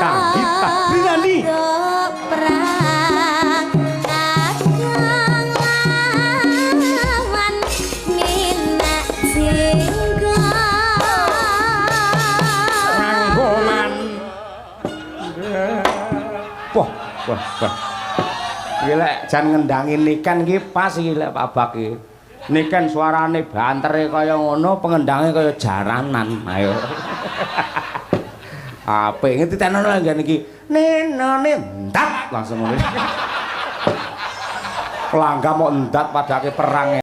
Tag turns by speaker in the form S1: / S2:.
S1: Kahita Rinani.
S2: Perang kakang lawan minak jenggot.
S1: Nganggo man. Wah, wah, wah. Iki lek jan ngendangi Niken iki pas iki lek Pak Bak iki. Niken suarane bantere kaya ngono, pengendange kaya jaranan. Ayo. Apik ngerti tenono nggen iki. Nenone ndat langsung ngono. Langgam kok ndat padake perang.